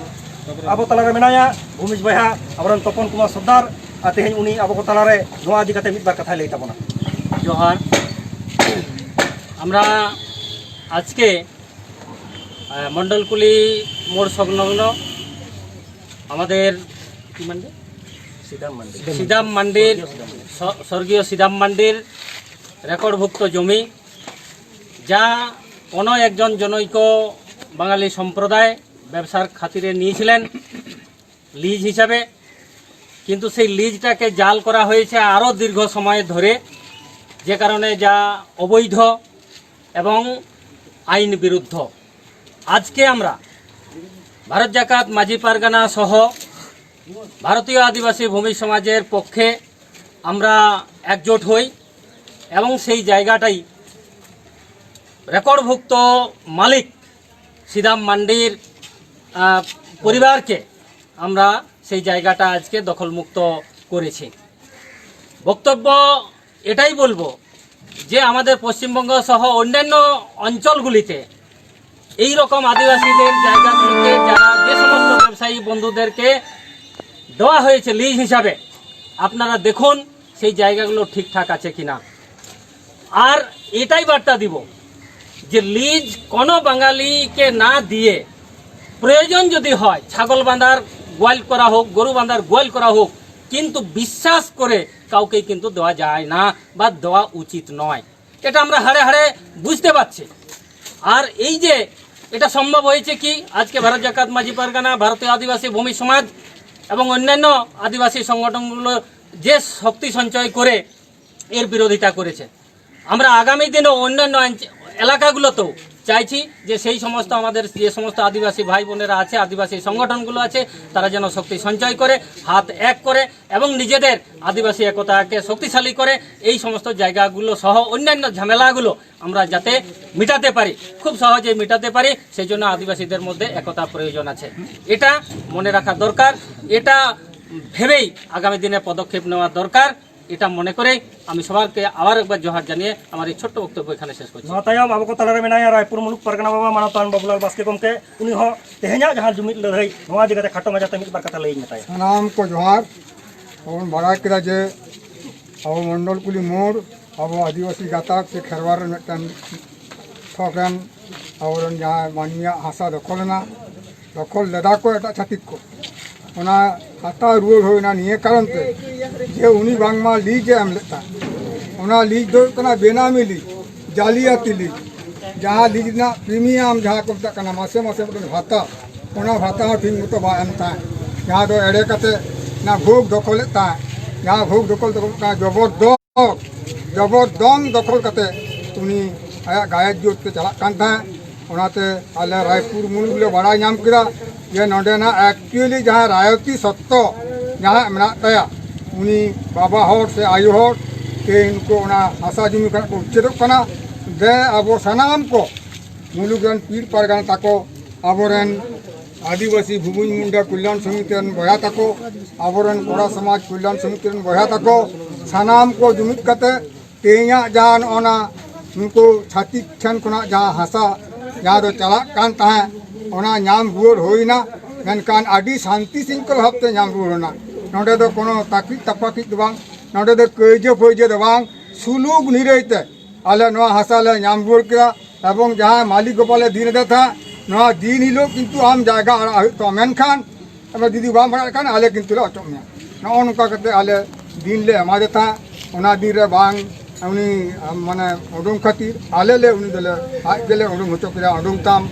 ᱟᱵᱚ ᱛᱟᱞᱟᱨᱮ ᱢᱮᱱᱟᱭᱟ ᱵᱷᱩᱢᱤᱡᱽ ᱵᱚᱭᱦᱟ, ᱟᱵᱚᱨᱮᱱ ᱛᱚᱯᱚᱱ ᱠᱩᱢᱟᱨ ᱥᱚᱨᱫᱟᱨ, ᱟᱨ ᱛᱮᱦᱮᱧ ᱩᱱᱤ ᱟᱵᱚ ᱠᱚ ᱛᱟᱞᱟᱨᱮ ᱱᱚᱣᱟ ᱤᱫᱤ ᱠᱟᱛᱮ ᱢᱤᱫ ᱵᱟᱨ ᱠᱟᱛᱷᱟᱭ ᱞᱟᱹᱭ ᱛᱟᱵᱚᱱᱟ᱾ ᱡᱚᱦᱟᱨ᱾ আমরা আজকে, আহ, মণ্ডলকুলি মোড় সংলগ্ন আমাদের কি মান্ডি? সিদাম মান্ডি। সিদাম মান্ডির, স-, স্বর্গীয় সিদাম মান্ডির রেকর্ডভুক্ত জমি, যা কোনো একজন জনৈক বাঙালি সম্প্রদায় ব্যবসার খাতিরে নিয়েছিলেন লিজ হিসাবে, কিন্তু সেই লিজটাকে জাল করা হয়েছে আরও দীর্ঘ সময় ধরে, যে কারণে যা অবৈধ এবং আইন বিরুদ্ধ। আজকে আমরা ভারত জাকাত মাঝি পারগানা সহ ভারতীয় আদিবাসী ভূমি সমাজের পক্ষে আমরা একজোট হই এবং সেই জায়গাটাই রেকর্ডভুক্ত মালিক সিদাম মান্ডির, আহ, পরিবারকে আমরা সেই জায়গাটা আজকে দখলমুক্ত করেছি। বক্তব্য এটাই বলবো যে আমাদের পশ্চিমবঙ্গ সহ অন্যান্য অঞ্চলগুলিতে এই রকম আদিবাসীদের জায়গাগুলোকে, যারা, যে সমস্ত ব্যবসায়ী বন্ধুদেরকে দেওয়া হয়েছে লিজ হিসাবে, আপনারা দেখুন সেই জায়গাগুলো ঠিকঠাক আছে কিনা। আর এটাই বার্তা দিব যে লিজ কোনো বাঙালিকে না দিয়ে, প্রয়োজন যদি হয় ছাগল বাঁধার গোয়াল করা হোক, গরু বাঁধার গোয়াল করা হোক, কিন্তু বিশ্বাস করে কাউকে কিন্তু দেওয়া যায় না বা দেওয়া উচিত নয়। এটা আমরা হাড়ে হাড়ে বুঝতে পারছি। আর এই যে এটা সম্ভব হয়েছে কি, আজকে ভারত জাকাত মাঝি পারগানা, ভারতীয় আদিবাসী ভূমি সমাজ এবং অন্যান্য আদিবাসী সংগঠনগুলো যে শক্তি সঞ্চয় করে এর বিরোধিতা করেছে। আমরা আগামী দিনে অন্যান্য অঞ্চ- এলাকাগুলোতেও চাইছি যে সেই সমস্ত আমাদের যে সমস্ত আদিবাসী ভাই বোনেরা আছে, আদিবাসী সংগঠনগুলো আছে, তারা যেন শক্তি সঞ্চয় করে, হাত এক করে এবং নিজেদের আদিবাসী একতাকে শক্তিশালী করে এই সমস্ত জায়গাগুলো সহ অন্যান্য ঝামেলাগুলো আমরা যাতে মেটাতে পারি, খুব সহজে মেটাতে পারি, সেই জন্য আদিবাসীদের মধ্যে একতা প্রয়োজন আছে। এটা মনে রাখা দরকার। এটা ভেবেই আগামী দিনে পদক্ষেপ নেওয়া দরকার। এটা মনে করেই আমি সবাইকে আবার একবার জোহার জানিয়ে আমার এই ছোট্ট বক্তব্য এখানে শেষ করছি। ᱱᱚᱣᱟ ᱛᱟᱭᱚᱢ ᱟᱵᱚ ᱠᱚ ᱛᱟᱞᱟᱨᱮ ᱢᱮᱱᱟᱭᱟ ᱨᱟᱭᱯᱩᱨ ᱢᱩᱞᱩᱠ ᱯᱟᱨᱜᱟᱱᱟ ᱵᱟᱵᱟ ᱢᱟᱱᱚᱛᱟᱱ ᱵᱟᱵᱩᱞᱟᱞ ᱵᱟᱥᱠᱮ ᱜᱚᱢᱠᱮ᱾ ᱩᱱᱤ ᱦᱚᱸ ᱛᱮᱦᱮᱧᱟᱜ ᱡᱟᱦᱟᱸ ᱡᱩᱢᱤᱫ ᱞᱟᱹᱲᱦᱟᱹᱭ, ᱱᱚᱣᱟ ᱤᱫᱤ ᱠᱟᱛᱮ ᱠᱷᱟᱴᱚ ᱢᱟᱪᱷᱟᱛᱮ ᱢᱤᱫ ᱵᱟᱨ ᱠᱟᱛᱷᱟ ᱞᱟᱹᱭᱟᱹᱧ ᱢᱮ ᱛᱟᱭᱟ᱾ ᱥᱟᱱᱟᱢ ᱠᱚ ᱡᱚᱦᱟᱨ᱾ ᱟᱵᱚ ᱵᱚᱱ ᱵᱟᱲᱟᱭ ᱠᱮᱫᱟ ᱡᱮ ᱟᱵᱚ ᱢᱚᱱᱰᱚᱞ ᱠᱩᱞᱦᱤ ᱢᱳᱲ ᱟᱵᱚ ᱟᱹᱫᱤᱵᱟᱹᱥᱤ ᱜᱟᱛᱟᱠ ᱥᱮ ᱠᱷᱮᱨᱣᱟᱲ ᱨᱮ ᱢᱤᱫᱴᱟᱝ ᱛᱷᱚᱠ ᱨᱮᱱ ᱟᱵᱚᱨᱮᱱ ᱡᱟᱦᱟᱸᱭ ᱢᱟᱹᱱᱢᱤᱭᱟᱜ ᱦᱟᱥᱟ ᱫᱚᱠᱷᱚᱞ ᱮᱱᱟ, ᱫᱚᱠᱷᱚᱞ ᱞᱮᱫᱟ ᱠᱚ ᱮᱴᱟᱜ ᱪᱷᱟᱹᱛᱤᱠ ᱠᱚ, ᱚᱱᱟ ᱦᱟᱛᱟᱣ ᱨᱩᱣᱟᱹᱲ ᱦᱩᱭᱱᱟ ᱱᱤᱭᱟᱹ ᱠᱟᱨᱚᱱ ᱛᱮ ᱡᱮ ᱩᱱᱤ ᱵᱟᱝᱢᱟ ᱞᱤᱡ ᱮ ᱮᱢ ᱞᱮᱫ ᱛᱟᱦᱮᱸᱫ᱾ ᱚᱱᱟ ᱞᱤᱡ ᱫᱚ ᱦᱩᱭᱩᱜ ᱠᱟᱱᱟ ᱵᱮᱱᱟᱢᱤ ᱞᱤᱡ, ᱡᱟᱞᱤᱭᱟᱛᱤ ᱞᱤᱡ, ᱡᱟᱦᱟᱸ ᱞᱤᱡ ᱨᱮᱱᱟᱜ ᱯᱨᱤᱢᱤᱭᱟᱢ ᱡᱟᱦᱟᱸ ᱠᱚ ᱢᱮᱛᱟᱜ ᱠᱟᱱᱟ ᱢᱟᱥᱮ ᱢᱟᱥᱮ ᱢᱤᱫᱴᱮᱱ ᱵᱷᱟᱛᱟ, ᱚᱱᱟ ᱵᱷᱟᱛᱟ ᱦᱚᱸ ᱴᱷᱤᱠ ᱢᱚᱛᱚ ᱵᱟᱭ ᱮᱢ ᱛᱟᱦᱮᱸᱫ, ᱡᱟᱦᱟᱸ ᱫᱚ ᱮᱲᱮ ᱠᱟᱛᱮ ᱚᱱᱟ ᱵᱷᱳᱜᱽ ᱫᱚᱠᱷᱚᱞᱮᱫ ᱛᱟᱦᱮᱸᱫ᱾ ᱡᱟᱦᱟᱸ ᱵᱷᱳᱜᱽ ᱫᱚᱠᱷᱚᱞ ᱫᱚᱠᱷᱚᱞ ᱠᱟᱱᱟ ᱡᱚᱵᱚᱨᱫᱚᱥᱛ ᱡᱚᱵᱚᱨᱫᱚᱝ ᱫᱚᱠᱷᱚᱞ ᱠᱟᱛᱮ ᱩᱱᱤ ᱟᱭᱟᱜ ᱜᱟᱭᱚᱛ ᱡᱳᱨ ᱛᱮ ᱪᱟᱞᱟᱜ ᱠᱟᱱ ᱛᱟᱦᱮᱸᱫ᱾ ᱚᱱᱟᱛᱮ ᱟᱞᱮ ᱨᱟᱭᱯᱩᱨ ᱢᱩᱞᱩᱠ ᱞᱮ ᱵᱟᱲᱟᱭ ᱧᱟᱢ ᱠᱮᱫᱟ ᱡᱮ ᱱᱚᱸᱰᱮᱱᱟᱜ actually ᱡᱟᱦᱟᱸ ᱨᱟᱭᱚᱛᱤ ᱥᱚᱛᱛᱚ ᱡᱟᱦᱟᱸ ᱢᱮᱱᱟᱜ ᱛᱟᱭᱟ, ᱩᱱᱤ ᱵᱟᱵᱟ ᱦᱚᱲ ᱥᱮ ᱟᱭᱳ ᱦᱚᱲ ᱛᱮᱦᱮᱧ ᱱᱩᱠᱩ ᱚᱱᱟ ᱦᱟᱥᱟ ᱡᱩᱢᱤ ᱠᱷᱚᱱᱟᱜ ᱠᱚ ᱩᱪᱪᱷᱮᱫᱚᱜ ᱠᱟᱱᱟ᱾ ᱫᱮ ᱟᱵᱚ ᱥᱟᱱᱟᱢ ᱠᱚ ᱢᱩᱞᱩᱠ ᱨᱮᱱ ᱯᱤᱲ ᱯᱟᱨᱜᱟᱱᱟ ᱛᱟᱠᱚ, ᱟᱵᱚᱨᱮᱱ ᱟᱹᱫᱤᱵᱟᱹᱥᱤ ᱵᱷᱩᱢᱤ ᱢᱩᱱᱰᱟ ᱠᱚᱞᱭᱟᱱ ᱥᱚᱢᱤᱛᱤ ᱨᱮᱱ ᱵᱚᱭᱦᱟ ᱛᱟᱠᱚ, ᱟᱵᱚᱨᱮᱱ ᱠᱚᱲᱟ ᱥᱚᱢᱟᱡᱽ ᱠᱚᱞᱭᱟᱱ ᱥᱚᱢᱤᱛᱤ ᱨᱮᱱ ᱵᱚᱭᱦᱟ ᱛᱟᱠᱚ, ᱥᱟᱱᱟᱢ ᱠᱚ ᱡᱩᱢᱤᱫ ᱠᱟᱛᱮ ᱛᱮᱦᱮᱧᱟᱜ ᱡᱟᱦᱟᱸ ᱱᱚᱜᱼᱚ ᱱᱟ ᱱᱩᱠᱩ ᱪᱷᱟᱹᱛᱤᱠ ᱴᱷᱮᱱ ᱠᱷᱚᱱᱟᱜ ᱡᱟᱦᱟᱸ ᱦᱟᱥᱟ ᱡᱟᱦᱟᱸ ᱫᱚ ᱪᱟᱞᱟᱜ ᱠᱟᱱ ᱛᱟᱦᱮᱸᱫ, ᱚᱱᱟ ᱧᱟᱢ ᱨᱩᱣᱟᱹᱲ ᱦᱩᱭᱱᱟ᱾ ᱢᱮᱱᱠᱷᱟᱱ ᱟᱹᱰᱤ ᱥᱟᱱᱛᱤ ᱥᱤᱝᱠᱷᱚᱞ ᱵᱷᱟᱵᱽ ᱛᱮ ᱧᱟᱢ ᱨᱩᱣᱟᱹᱲ ᱮᱱᱟ᱾ ᱱᱚᱸᱰᱮ ᱫᱚ ᱠᱳᱱᱳ ᱛᱟᱹᱠᱤᱡ ᱛᱟᱯᱟᱠᱤᱡ ᱫᱚ ᱵᱟᱝ, ᱱᱚᱸᱰᱮ ᱫᱚ ᱠᱟᱹᱭᱡᱟᱹ ᱯᱷᱟᱹᱭᱡᱟᱹ ᱫᱚ ᱵᱟᱝ, ᱥᱩᱞᱩᱠ ᱱᱤᱨᱟᱹᱭ ᱛᱮ ᱟᱞᱮ ᱱᱚᱣᱟ ᱦᱟᱥᱟ ᱞᱮ ᱧᱟᱢ ᱨᱩᱣᱟᱹᱲ ᱠᱮᱫᱟ᱾ ᱮᱵᱚᱝ ᱡᱟᱦᱟᱸ ᱢᱟᱹᱞᱤᱠ ᱵᱟᱵᱟ ᱞᱮ ᱫᱤᱱ ᱟᱫᱮ ᱛᱟᱦᱮᱸᱫ, ᱱᱚᱣᱟ ᱫᱤᱱ ᱦᱤᱞᱳᱜ ᱠᱤᱱᱛᱩ ᱟᱢ ᱡᱟᱭᱜᱟ ᱟᱲᱟᱜ ᱦᱩᱭᱩᱜ ᱛᱟᱢᱟ, ᱢᱮᱱᱠᱷᱟᱱ ᱟᱫᱚ ᱡᱩᱫᱤ ᱵᱟᱢ ᱵᱟᱲᱟᱭ ᱠᱷᱟᱱ ᱟᱞᱮ ᱠᱤᱱᱛᱩ ᱞᱮ ᱚᱪᱚᱜ ᱢᱮᱭᱟ᱾ ᱱᱚᱜᱼᱚ ᱱᱚᱝᱠᱟ ᱠᱟᱛᱮ ᱟᱞᱮ ᱫᱤᱱ ᱞᱮ ᱮᱢᱟᱫᱮ ᱛᱟᱦᱮᱸᱫ᱾ ᱚᱱᱟ ᱫᱤᱱ ᱨᱮ ᱵᱟᱝ ᱩᱱᱤ, ᱢᱟᱱᱮ, ᱩᱰᱩᱝ ᱠᱷᱟᱹᱛᱤᱨ ᱟᱞᱮ ᱞᱮ ᱩᱱᱤ ᱫᱚᱞᱮ, ᱟᱡ ᱜᱮᱞᱮ ᱩᱰᱩᱝ ᱦᱚᱪᱚ ᱠᱮᱫᱟ, "ᱩᱰᱩᱝ ᱛᱟᱢ",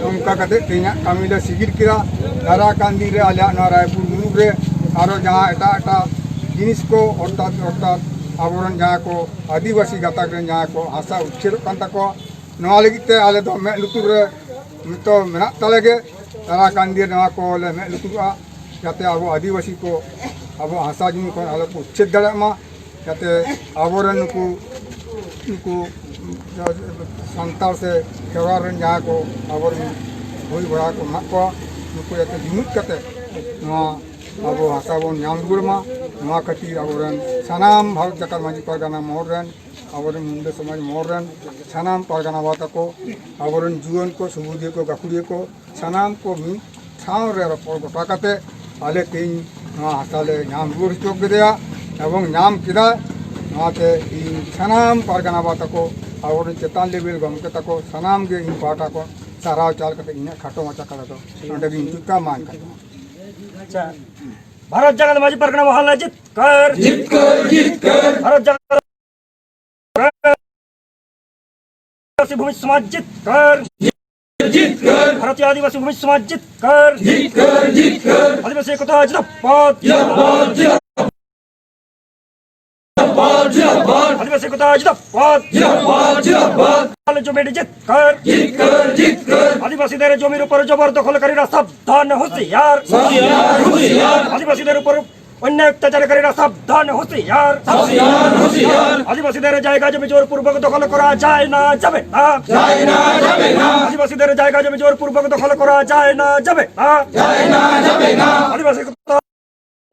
ᱱᱚᱝᱠᱟ ᱠᱟᱛᱮ ᱛᱮᱦᱮᱧᱟᱜ ᱠᱟᱹᱢᱤ ᱞᱮ ᱥᱤᱜᱤᱞ ᱠᱮᱫᱟ᱾ ᱫᱟᱨᱟ ᱠᱟᱱ ᱫᱤᱱ ᱨᱮ ᱟᱞᱮᱭᱟᱜ ᱱᱚᱣᱟ ᱨᱟᱭᱯᱩᱨ ᱢᱩᱞᱩᱠ ᱨᱮ ᱟᱨᱚ ᱡᱟᱦᱟᱸ ᱮᱴᱟᱜ ᱮᱴᱟᱜ ᱡᱤᱱᱤᱥ ᱠᱚ, ᱚᱨᱛᱷᱟᱛ, ᱚᱨᱛᱷᱟᱛ ᱟᱵᱚᱨᱮᱱ ᱡᱟᱦᱟᱸᱭ ᱠᱚ ᱟᱹᱫᱤᱵᱟᱹᱥᱤ ᱜᱟᱛᱟᱠ ᱨᱮᱱ ᱡᱟᱦᱟᱸᱭ ᱠᱚ ᱦᱟᱥᱟ ᱩᱪᱷᱟᱹᱫᱚᱜ ᱠᱟᱱ ᱛᱟᱠᱚᱣᱟ, ᱱᱚᱣᱟ ᱞᱟᱹᱜᱤᱫ ᱛᱮ ᱟᱞᱮ ᱫᱚ ᱢᱮᱫ ᱞᱩᱛᱩᱨ ᱨᱮ ᱱᱤᱛᱚᱜ ᱢᱮᱱᱟᱜ ᱛᱟᱞᱮ ᱜᱮ᱾ ᱛᱟᱨᱟ ᱠᱟᱱ ᱫᱤᱱ ᱱᱚᱣᱟ ᱠᱚ ᱞᱮ ᱢᱮᱫ ᱞᱩᱛᱩᱨᱚᱜᱼᱟ, ᱡᱟᱛᱮ ᱟᱵᱚ ᱟᱹᱫᱤᱵᱟᱹᱥᱤ ᱠᱚ ᱟᱵᱚ ᱦᱟᱥᱟ ᱡᱩᱢᱤ ᱠᱷᱚᱱ ᱟᱞᱚ ᱠᱚ ᱩᱪᱷᱟᱹᱫ ᱫᱟᱲᱮᱭᱟᱜ ᱢᱟ, ᱡᱟᱛᱮ ᱟᱵᱚᱨᱮᱱ ᱱᱩᱠᱩ, ᱱᱩᱠᱩ ᱥᱟᱱᱛᱟᱲ ᱥᱮ ᱠᱷᱮᱨᱣᱟᱲ ᱨᱮᱱ ᱡᱟᱦᱟᱸᱭ ᱠᱚ ᱟᱵᱚᱨᱮᱱ ᱦᱩᱭ ᱵᱟᱲᱟ ᱠᱚ ᱢᱮᱱᱟᱜ ᱠᱚᱣᱟ, ᱱᱩᱠᱩ ᱡᱟᱛᱮ ᱡᱩᱢᱤᱫ ᱠᱟᱛᱮ ᱱᱚᱣᱟ ᱟᱵᱚ ᱦᱟᱥᱟ ᱵᱚᱱ ᱧᱟᱢ ᱨᱩᱣᱟᱹᱲ ᱢᱟ᱾ ᱱᱚᱣᱟ ᱠᱷᱟᱹᱛᱤᱨ ᱟᱵᱚᱨᱮᱱ ᱥᱟᱱᱟᱢ ᱵᱷᱟᱨᱚᱛ ᱡᱟᱠᱟᱛ ᱢᱟᱹᱡᱷᱤ ᱯᱟᱨᱜᱟᱱᱟ ᱢᱚᱦᱚᱞ ᱨᱮᱱ, ᱟᱵᱚᱨᱮᱱ ᱢᱩᱱᱰᱟᱹ ᱥᱚᱢᱟᱡᱽ ᱢᱚᱦᱚᱞ ᱨᱮᱱ ᱥᱟᱱᱟᱢ ᱯᱟᱨᱜᱟᱱᱟ ᱵᱟᱵᱟ ᱛᱟᱠᱚ, ᱟᱵᱚᱨᱮᱱ ᱡᱩᱣᱟᱹᱱ ᱠᱚ, ᱥᱩᱵᱩᱫᱷᱤᱭᱟᱹ ᱠᱚ, ᱜᱟᱹᱠᱷᱩᱲᱤᱭᱟᱹ ᱠᱚ, ᱥᱟᱱᱟᱢ ᱠᱚ ᱢᱤᱫ ᱴᱷᱟᱶ ᱨᱮ ᱨᱚᱯᱚᱲ ᱜᱚᱴᱟ ᱠᱟᱛᱮ ᱟᱞᱮ ᱛᱮᱦᱮᱧ ᱱᱚᱣᱟ ᱦᱟᱥᱟ ᱞᱮ ᱧᱟᱢ ᱨᱩᱣᱟᱹᱲ ᱦᱚᱪᱚ ᱠᱮᱫᱮᱭᱟ ᱮᱵᱚᱝ ᱧᱟᱢ ᱠᱮᱫᱟ᱾ ᱱᱚᱣᱟᱛᱮ ᱤᱧ ᱥᱟᱱᱟᱢ ᱯᱟᱨᱜᱟᱱᱟ ᱵᱟᱵᱟ ᱛᱟᱠᱚ, ᱟᱵᱚᱨᱮᱱ ᱪᱮᱛᱟᱱ ᱞᱮᱵᱮᱞ ᱜᱚᱢᱠᱮ ᱛᱟᱠᱚ, ᱥᱟᱱᱟᱢ ᱜᱮ ᱤᱧ ᱯᱟᱦᱴᱟ ᱠᱷᱚᱱ ᱥᱟᱨᱦᱟᱣ ᱪᱟᱞ ᱠᱟᱛᱮ ᱤᱧᱟᱹᱜ ᱠᱷᱟᱴᱚ ᱢᱟᱪᱷᱟ ᱠᱟᱛᱷᱟ ᱫᱚ ᱱᱚᱰᱮ ᱜᱤᱧ ᱢᱩᱪᱟᱹᱫ ᱠᱟᱜᱼᱟ᱾ ᱢᱟ ᱮᱱᱠᱷᱟᱱ ᱟᱪᱪᱷᱟ, ᱵᱷᱟᱨᱚᱛ ᱡᱟᱠᱟᱛ ᱢᱟᱹᱡᱷᱤ ᱯᱟᱨᱜᱟᱱᱟ ᱢᱚᱦᱚᱞ ᱞᱟᱹᱜᱤᱫ ᱡᱤᱛᱠᱟᱹᱨ, ᱡᱤᱛᱠᱟᱹᱨ, ᱡᱤᱛᱠᱟᱹᱨ᱾ ᱵᱷᱟᱨᱚᱛ ᱡᱟᱠᱟᱛ ᱟᱹᱫᱤᱵᱟᱹᱥᱤ ᱵᱷᱩᱢᱤ ᱥᱚᱢᱟᱡᱽ ᱡᱤᱛᱠᱟᱹᱨ, ᱡᱤᱛᱠᱟᱹᱨ᱾ ᱵᱷᱟᱨᱚᱛᱤᱭᱚ ᱟᱹᱫᱤᱵᱟᱹᱥᱤ ᱵᱷᱩᱢᱤ ᱥᱚᱢᱟᱡᱽ ᱡᱤᱛᱠᱟᱹᱨ, ᱡᱤᱛᱠᱟᱹᱨ, ᱡᱤᱛᱠᱟᱹᱨ᱾ ᱟᱹᱫᱤᱵᱟᱹᱥᱤ ᱮᱠᱚᱛᱟ ᱡᱤᱱᱫᱟᱵᱟᱫ, ᱡᱤᱱᱫᱟᱵᱟᱫ, ᱡᱤᱱᱫᱟᱵᱟᱫ, ᱡᱤᱱᱫᱟᱵᱟᱫ᱾ ᱟᱹᱫᱤᱵᱟᱹᱥᱤ ᱮᱠᱚᱛᱟ ᱡᱤᱱᱫᱟᱵᱟᱫ, ᱡᱤᱱᱫᱟᱵᱟᱫ, ᱡᱤᱱᱫᱟᱵᱟᱫ᱾ ᱟᱞᱮ ᱡᱩᱢᱤᱫ ᱡᱤᱛᱠᱟᱹᱨ, ᱡᱤᱛᱠᱟᱹᱨ, ᱡᱤᱛᱠᱟᱹᱨ᱾ ᱟᱹᱫᱤᱵᱟᱹᱥᱤ ᱫᱮᱨ ᱡᱚᱢᱤᱨ ᱩᱯᱚᱨ ᱡᱚᱵᱚᱨ ᱫᱚᱠᱷᱚᱞ ᱠᱟᱨᱤ ᱨᱟᱥᱛᱟ ᱫᱟᱱ ᱦᱩᱥᱤᱭᱟᱨ, ᱦᱩᱥᱤᱭᱟᱨ, ᱦᱩᱥᱤᱭᱟᱨ᱾ ᱟᱹᱫᱤᱵᱟᱹᱥᱤ ᱫᱮᱨ ᱩᱯᱚᱨ ᱚᱱᱱᱟᱭ ᱚᱛᱛᱟᱪᱟᱨ ᱠᱟᱨᱤ ᱨᱟᱥᱛᱟ ᱫᱟᱱ ᱦᱩᱥᱤᱭᱟᱨ, ᱦᱩᱥᱤᱭᱟᱨ, ᱦᱩᱥᱤᱭᱟর। আদিবাসীদের জায়গা জমি জোরপূর্বক দখল করা যায় না, যাবে না। যায় না, যাবে না। আদিবাসীদের জায়গা জমি জোরপূর্বক দখল করা যায় না, যাবে না। যায় না, যাবে না। আদিবাসী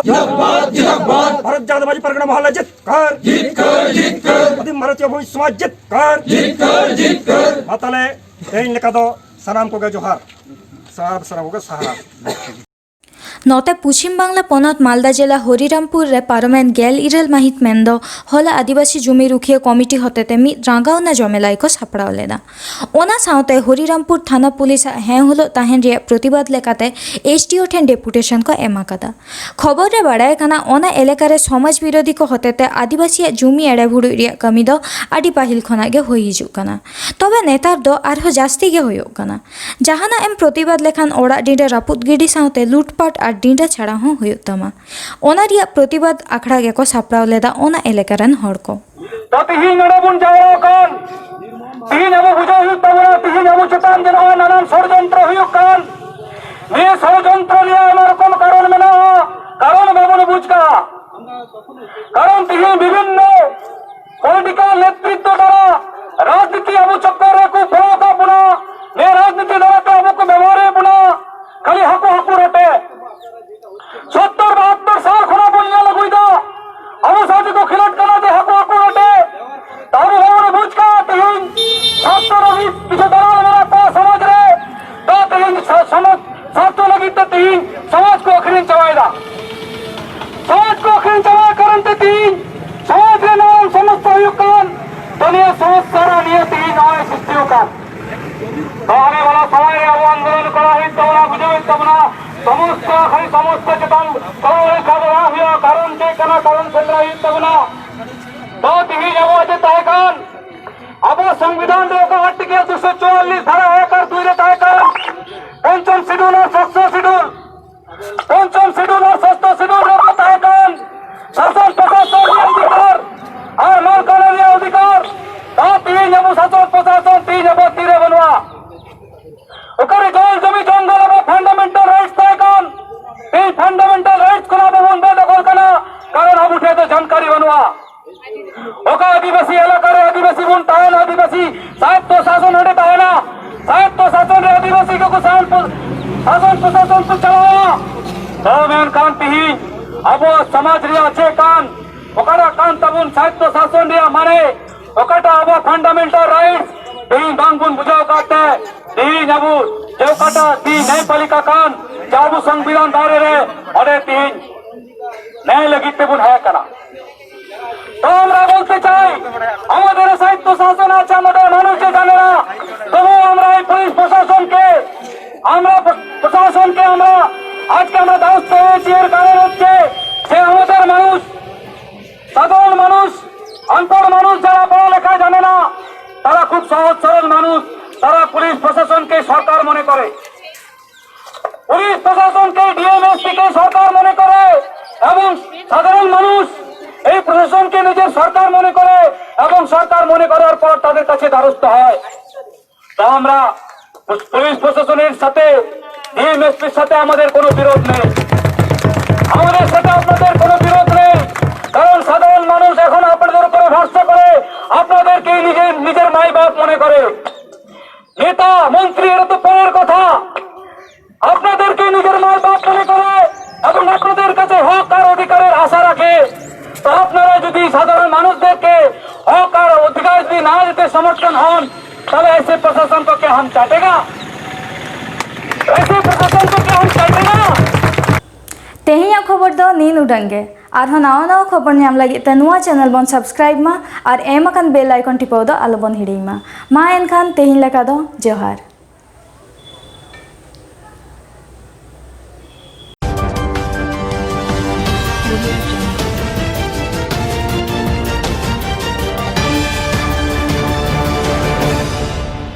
জিন্দাবাদ, জিন্দাবাদ। ভারত জাগাত মাঝি পারগানা মহল্লা জিতকার। জিতকার, জিতকার। আদিম ভারতীয় ভূমি সমাজ জিতকার। জিতকার, জিতকার। ᱢᱟ ᱛᱟᱦᱞᱮ ᱛᱮᱦᱮᱧ ᱞᱮᱠᱟ ᱫᱚ ᱥᱟᱱᱟᱢ ᱠᱚᱜᱮ ᱡᱚᱦᱟᱨ᱾ ᱥᱟᱱᱟᱢ, ᱥᱟᱱᱟᱢ ᱠᱚᱜᱮ ᱥᱟᱦᱟᱨ᱾ ᱱᱚᱛᱮ ᱯᱚᱪᱷᱤᱢ ᱵᱟᱝᱞᱟ ᱯᱚᱱᱚᱛ ᱢᱟᱞᱫᱟ ᱡᱮᱞᱟ ᱦᱚᱨᱤᱨᱟᱢᱯᱩᱨ ᱨᱮ ᱯᱟᱨᱚᱢᱮᱱ ᱜᱮᱞ ᱤᱨᱟᱹᱞ ᱢᱟᱹᱦᱤᱛ ᱢᱮᱱᱫᱚ ᱦᱚᱞᱟ ᱟᱹᱫᱤᱵᱟᱹᱥᱤ ᱡᱩᱢᱤ ᱨᱩᱠᱷᱤᱭᱟᱹ ᱠᱚᱢᱤᱴᱤ ᱦᱚᱛᱮᱛᱮ ᱢᱤᱫ ᱨᱟᱸᱜᱟᱣᱱᱟ ᱡᱚᱢᱮᱞᱟᱭ ᱠᱚ ᱥᱟᱯᱲᱟᱣ ᱞᱮᱫᱟ᱾ ᱚᱱᱟ ᱥᱟᱶᱛᱮ ᱦᱚᱨᱤᱨᱟᱢᱯᱩᱨ ᱛᱷᱟᱱᱟ ᱯᱩᱞᱤᱥᱟᱜ ᱦᱮᱸ ᱦᱩᱞᱩᱜ ᱛᱟᱦᱮᱱ ᱨᱮᱭᱟᱜ ᱯᱨᱚᱛᱤᱵᱟᱫ ᱞᱮᱠᱟᱛᱮ ᱮᱥ ᱰᱤ ᱳ ᱴᱷᱮᱱ ᱰᱮᱯᱩᱴᱮᱥᱚᱱ ᱠᱚ ᱮᱢ ᱟᱠᱟᱫᱟ᱾ ᱠᱷᱚᱵᱚᱨ ᱨᱮ ᱵᱟᱲᱟᱭ ᱠᱟᱱᱟ, ᱚᱱᱟ ᱮᱞᱟᱠᱟ ᱨᱮ ᱥᱚᱢᱟᱡᱽ ᱵᱤᱨᱳᱫᱷᱤ ᱠᱚ ᱦᱚᱛᱮᱛᱮ ᱟᱹᱫᱤᱵᱟᱹᱥᱤᱭᱟᱜ ᱡᱩᱢᱤ ᱮᱲᱮ ᱵᱷᱩᱲᱩᱡ ᱨᱮᱭᱟᱜ ᱠᱟᱹᱢᱤ ᱫᱚ ᱟᱹᱰᱤ ᱯᱟᱹᱦᱤᱞ ᱠᱷᱚᱱᱟᱜ ᱜᱮ ᱦᱩᱭ ᱦᱤᱡᱩᱜ ᱠᱟᱱᱟ᱾ ᱛᱚᱵᱮ ᱱᱮᱛᱟᱨ ᱫᱚ ᱟᱨᱦᱚᱸ ᱡᱟᱹᱥᱛᱤ ᱜᱮ ᱦᱩᱭᱩᱜ ᱠᱟᱱᱟ᱾ ᱡᱟᱦᱟᱱᱟᱜ ᱮᱢ ᱯᱨᱚᱛᱤᱵᱟᱫ ᱞᱮᱠᱷᱟᱱ ᱚᱲᱟᱜ ᱰᱤᱸᱰᱟᱹ ᱨᱟᱹᱯᱩᱫ ᱜᱤᱰᱤ ᱥᱟᱶᱛᱮ ᱞᱩᱴᱯᱟᱴ ᱟᱨ ᱰᱤᱸᱰᱟ ᱪᱷᱟᱲᱟ ᱦᱚᱸ ᱦᱩᱭᱩᱜ ᱛᱟᱢᱟ᱾ ᱚᱱᱟ ᱨᱮᱭᱟᱜ ᱯᱨᱚᱛᱤᱵᱟᱫ ᱟᱠᱷᱲᱟ ᱜᱮᱠᱚ ᱥᱟᱯᱲᱟᱣ ᱞᱮᱫᱟ ᱚᱱᱟ ᱮᱞᱟᱠᱟ ᱨᱮᱱ ᱦᱚᱲ ᱠᱚ᱾ ᱛᱚ ᱛᱤᱦᱤᱧ ᱱᱚᱰᱮ ᱵᱚᱱ ᱡᱟᱣᱨᱟ ᱟᱠᱟᱱ, ᱛᱤᱦᱤᱧ ᱟᱵᱚ ᱵᱩᱡᱷᱟᱹᱣ ᱦᱩᱭᱩᱜ ᱛᱟᱵᱚᱱᱟ, ᱛᱤᱦᱤᱧ ᱟᱵᱚ ᱪᱮᱛᱟᱱ ᱡᱮ ᱱᱚᱜᱼᱚᱭ ᱱᱟᱱᱟᱱ ᱥᱚᱲᱡᱚᱱᱛᱨᱚ ᱦᱩᱭᱩᱜ ᱠᱟᱱ, ᱱᱤᱭᱟᱹ ᱥᱚᱲᱡᱚᱱᱛᱨᱚ ᱨᱮᱭᱟᱜ ᱟᱭᱢᱟ ᱨᱚᱠᱚᱢ ᱠᱟᱨᱚᱱ ᱢᱮᱱᱟᱜᱼᱟ, ᱠᱟᱨᱚᱱ ᱵᱟᱵᱚᱱ ᱵᱩᱡᱽ ᱠᱟᱜᱼᱟ᱾ ᱠᱟᱨᱚᱱ ᱛᱤᱦᱤᱧ ᱵᱤᱵᱷᱤᱱᱱᱚ ᱯᱚᱞᱤᱴᱤᱠᱟᱞ ᱱᱮᱛᱨᱤᱛᱵ ᱫᱟᱨᱟ ᱨᱟᱡᱽᱱᱤᱛᱤ ᱟᱵᱚ ᱪᱚᱠᱠᱚᱨ ᱨᱮᱠᱚ ᱯᱚᱲᱟᱣ ᱟᱠᱟᱫ ᱵᱚᱱᱟ, ᱱᱤᱭᱟᱹ ᱨᱟᱡᱽᱱᱤᱛᱤ ᱫᱟᱨᱟᱛᱮ ᱟᱵᱚ ᱠᱚ ᱵᱮᱵᱚᱦᱟᱨᱮᱫ ᱵᱚᱱᱟ, ᱠᱷᱟᱹᱞᱤ ᱦᱟᱹᱠᱩ ᱦᱟᱹᱠᱩ ᱨᱚᱴᱮ᱾ ᱥᱚᱛᱛᱚᱨ ᱵᱟᱦᱟᱛᱛᱚᱨ ᱥᱟᱞ ᱠᱷᱚᱱᱟᱜ ᱵᱚᱱ ᱧᱮᱞ ᱟᱹᱜᱩᱭᱮᱫᱟ, ᱟᱵᱚ ᱥᱟᱶᱛᱮ ᱠᱚ ᱠᱷᱮᱞᱳᱰ ᱠᱟᱱᱟ ᱡᱮ ᱦᱟᱹᱠᱩ ᱦᱟᱹᱠᱩ ᱨᱚᱴᱮ᱾ ᱛᱟᱦᱚᱞᱮ ᱵᱟᱵᱚᱱ ᱵᱩᱡᱽ ᱠᱟᱜᱼᱟ ᱛᱮᱦᱮᱧ ᱥᱟᱥᱛᱚ ᱞᱟᱹᱜᱤᱫ ᱠᱤᱪᱷᱩ ᱫᱟᱞᱟᱞ ᱢᱮᱱᱟᱜ ᱠᱚᱣᱟ ᱥᱚᱢᱟᱡᱽ ᱨᱮ᱾ ᱛᱚ ᱛᱮᱦᱮᱧ ᱥᱟ-, ᱥᱚᱢᱟᱡᱽ ᱥᱟᱥᱛᱚ ᱞᱟᱹᱜᱤᱫ ᱛᱮ ᱛᱮᱦᱮᱧ ᱥᱚᱢᱟᱡᱽ ᱠᱚ ᱟᱹᱠᱷᱨᱤᱧ ᱪᱟᱵᱟᱭᱮᱫᱟ᱾ ᱥᱚᱢᱟᱡᱽ ᱠᱚ ᱟᱹᱠᱷᱨᱤᱧ ᱪᱟᱵᱟᱭ ᱠᱟᱨᱚᱱ ᱛᱮ ᱛᱮᱦᱮᱧ ᱥᱚᱢᱟᱡᱽ ᱨᱮ ᱱᱚᱣᱟ ᱥᱚᱢᱚᱥᱥᱟ ᱦᱩᱭᱩᱜ ᱠᱟᱱ, ᱛᱚ ᱱᱤᱭᱟᱹ ᱥᱚᱢᱚᱥᱥᱟ ᱨᱮ ᱱᱤᱭᱟᱹ ᱛᱮᱦᱮᱧ ᱱᱚᱜᱼᱚᱭ ᱥᱨᱤᱥᱴᱤ ᱟᱠᱟᱱ᱾ ᱛᱚ ᱟᱵᱚ ᱚᱱᱟ ᱥᱚᱢᱚᱭ ᱨᱮ ᱟᱵᱚ ᱟᱱᱫᱳᱞᱚᱱ ᱠᱚᱨᱟᱣ ᱦᱩᱭᱩᱜ ᱛᱟᱵᱚᱱᱟ, ᱵᱩᱡᱷᱟᱹᱣ ᱦᱩᱭᱩᱜ ᱛᱟᱵᱚᱱᱟ᱾ ᱥᱚᱢᱚᱥᱥᱟ ᱠᱷᱟᱹᱞᱤ ᱥᱚᱢᱚᱥᱥᱟ ᱪᱮᱛᱟᱱ ᱪᱟᱞᱟᱣ ᱞᱮᱱᱠᱷᱟᱱ ᱫᱚ ᱵᱟᱝ ᱦᱩᱭᱩᱜᱼᱟ, ᱠᱟᱨᱚᱱ ᱪᱮᱫ ᱠᱟᱱᱟ, ᱠᱟᱨᱚᱱ ᱥᱮᱸᱫᱽᱨᱟ ᱦᱩᱭᱩᱜ ᱛᱟᱵᱚᱱᱟ᱾ ᱛᱚ ᱛᱮᱦᱮᱧ ᱟᱵᱚᱣᱟᱜ ᱪᱮᱫ ᱛᱟᱦᱮᱸ ᱠᱟᱱ, ᱟᱵᱚ ᱥᱚᱝᱵᱤᱫᱷᱟᱱ ᱨᱮ ᱚᱠᱟ ᱟᱨᱴᱤᱠᱮᱞ ᱫᱩᱥᱚ ᱪᱩᱣᱟᱞᱞᱤᱥ ᱫᱷᱟᱨᱟ ᱮᱠ ᱟᱨ ᱫᱩᱭ ᱨᱮ ᱛᱟᱦᱮᱸ ᱠᱟᱱ, ᱯᱚᱧᱪᱚᱢ ᱥᱤᱰᱩᱞ ᱟᱨ ᱥᱚᱥᱛᱚ ᱥᱤᱰᱩᱞ, ᱯᱚᱧᱪᱚᱢ ᱥᱤᱰᱩᱞ ᱟᱨ ᱥᱚᱥᱛᱚ ᱥᱤᱰᱩᱞ ᱨᱮ ᱛᱟᱦᱮᱸ ᱠᱟᱱ ᱥᱟᱥᱚᱱ ᱯᱨᱚᱥᱟᱥᱚᱱ ᱨᱮᱭᱟᱜ ᱚᱫᱷᱤᱠᱟᱨ ᱟᱨ ᱢᱟᱞ ᱠᱟᱹᱱᱩᱱ ᱨᱮᱭᱟᱜ ᱚᱫᱷᱤᱠᱟᱨ, ᱛᱟ ᱛᱮᱦᱮᱧ ᱟᱵᱚ ᱥᱟᱥᱚᱱ ᱯᱨᱚᱥᱟᱥᱚᱱ ᱛᱮᱦᱮᱧ ᱟᱵᱚ ᱛᱤᱨᱮ ᱵᱟᱹᱱᱩᱜᱼᱟ᱾ ᱚᱠᱟᱨᱮ ᱡᱚᱞ ᱡᱚᱢᱤ ᱡᱚᱝᱜᱚᱞ ᱟᱵᱚ ᱯᱷᱟᱱᱰᱟᱢᱮᱱᱴᱟᱞ ᱨᱟᱭᱤᱴᱥ ᱛᱟᱦᱮᱸ ᱠᱟᱱ, ᱛᱮᱦᱮᱧ ᱯᱷᱟᱱᱰᱟᱢᱮᱱᱴᱟᱞ ᱨᱟᱭᱤᱴᱥ ᱠᱷᱚᱱ ᱟᱵᱚ ᱵᱚᱱ ᱵᱮᱫᱚᱠᱷᱚᱞ ᱠᱟᱱᱟ, ᱠᱟᱨᱚᱱ ᱟᱵᱚ ᱴᱷᱮᱱ ᱫᱚ ᱡᱟᱱᱠᱟᱨᱤ ᱵᱟᱹᱱᱩᱜᱼᱟ᱾ ᱚᱠᱟ ᱟᱹᱫᱤᱵᱟᱹᱥᱤ ᱮᱞᱟᱠᱟ ᱨᱮ ᱟᱹᱫᱤᱵᱟᱹᱥᱤ ᱵᱚᱱ ᱛᱟᱦᱮᱱᱟ, ᱟᱹᱫᱤᱵᱟᱹᱥᱤ ᱥᱟᱥᱛᱚ ᱥᱟᱥᱚᱱ ᱚᱸᱰᱮ ᱛᱟᱦᱮᱱᱟ, ᱥᱟᱥᱛᱚ ᱥᱟᱥᱚᱱ ᱨᱮ ᱟᱹᱫᱤᱵᱟᱹᱥᱤ ᱠᱚᱠᱚ ᱥᱟᱥᱚᱱ ᱯᱨᱚ-, ᱥᱟᱥᱚᱱ ᱯᱨᱚᱥᱟᱥᱚᱱ ᱠᱚ ᱪᱟᱞᱟᱣᱟ᱾ ᱛᱚ ᱢᱮᱱᱠᱷᱟᱱ ᱛᱤᱦᱤᱧ ᱟᱵᱚ ᱥᱚᱢᱟᱡᱽ ᱨᱮᱭᱟᱜ ᱪᱮᱫ ᱠᱟᱱ, ᱚᱠᱟᱴᱟᱜ ᱠᱟᱱ ᱛᱟᱵᱚᱱ ᱥᱟᱥᱛᱚ ᱥᱟᱥᱚᱱ ᱨᱮᱭᱟᱜ ᱢᱟᱱᱮ, ᱚᱠᱟᱴᱟᱜ ᱟᱵᱚ ᱯᱷᱟᱱᱰᱟᱢᱮᱱᱴᱟᱞ ᱨᱟᱭᱤᱴᱥ ᱛᱤᱦᱤᱧ ᱵᱟᱝ ᱵᱚᱱ ᱵᱩᱡᱷᱟᱹᱣ ᱟᱠᱟᱫ ᱛᱮ, ᱛᱤᱦᱤᱧ ᱟᱵᱚ ᱡᱮ ᱚᱠᱟᱴᱟᱜ ᱛᱤᱦᱤᱧ ᱱᱟᱭᱯᱟᱞᱤᱠᱟ ᱠᱟᱱ, ᱡᱮ ᱟᱵᱚ ᱥᱚᱝᱵᱤᱫᱷᱟᱱ ᱫᱟᱨᱮ ᱨᱮ ᱚᱸᱰᱮ ᱛᱤᱦᱤᱧ ᱱᱮᱭ ᱞᱟᱹᱜᱤᱫ ᱛᱮᱵᱚᱱ ᱦᱮᱡ ᱟᱠᱟᱱᱟ᱾ তো আমরা বলতে চাই, আমাদের স্বায়ত্ত শাসন আছে, আমাদের মানুষ যে জানে না, তবুও আমরা এই পুলিশ প্রশাসনকে, আমরা প্র-, প্রশাসনকে আমরা আজকে আমরা দ্বারস্থ হয়েছি। এর কারণ হচ্ছে যে আমাদের মানুষ, সাধারণ মানুষ, আনপড় মানুষ, যারা পড়ালেখা জানে না, তারা খুব সহজ সরল মানুষ, তারা পুলিশ প্রশাসনকে সরকার মনে করে। পুলিশ প্রশাসনকে, ডিএমএসপি কে সরকার মনে করে এবং সাধারণ মানুষ এই প্রশাসনকে নিজের সরকার মনে করে এবং সরকার মনে করার পর তাদের কাছে দ্বারস্থ হয়। তা আমরা পুলিশ প্রশাসনের সাথে, ডিএমএসপির সাথে আমাদের কোনো বিরোধ নেই, আমাদের সাথে আপনাদের কোনো বিরোধ নেই। কারণ সাধারণ মানুষ এখন আপনাদের উপরে ভরসা করে, আপনাদেরকে নিজের নিজের মাই বাপ মনে করে। নেতা মন্ত্রী, এটা তো পরের কথা। আপনাদেরকে নিজের মাই বাপ মনে করে এবং আপনাদের কাছে হক আর অধিকারের আশা রাখে। তো আপনারা যদি সাধারণ মানুষদেরকে হক আর অধিকার যদি না দিতে সমর্থন হন, তাহলে ऐसे प्रशासन को क्या हम चाटेगा? ऐसे प्रशासन को क्या हम चाटेगा? ᱛᱮᱦᱮᱧᱟᱜ ᱠᱷᱚᱵᱚᱨ ᱫᱚ ᱱᱤᱱ ᱩᱰᱟᱹᱝ ᱜᱮ᱾ ᱟᱨᱦᱚᱸ ᱱᱟᱣᱟ ᱱᱟᱣᱟ ᱠᱷᱚᱵᱚᱨ ᱧᱟᱢ ᱞᱟᱹᱜᱤᱫ ᱛᱮ ᱱᱚᱣᱟ ᱪᱮᱱᱮᱞ ᱵᱚᱱ ᱥᱟᱵᱥᱠᱨᱟᱭᱤᱵ ᱢᱟ ᱟᱨ ᱮᱢ ᱟᱠᱟᱱ ᱵᱮᱞ ᱟᱭᱠᱚᱱ ᱴᱤᱯᱟᱹᱣ ᱫᱚ ᱟᱞᱚ ᱵᱚᱱ ᱦᱤᱲᱤᱧ ᱢᱟ᱾ ᱢᱟ ᱮᱱᱠᱷᱟᱱ ᱛᱮᱦᱮᱧ ᱞᱮᱠᱟ ᱫᱚ ᱡᱚᱦᱟᱨ᱾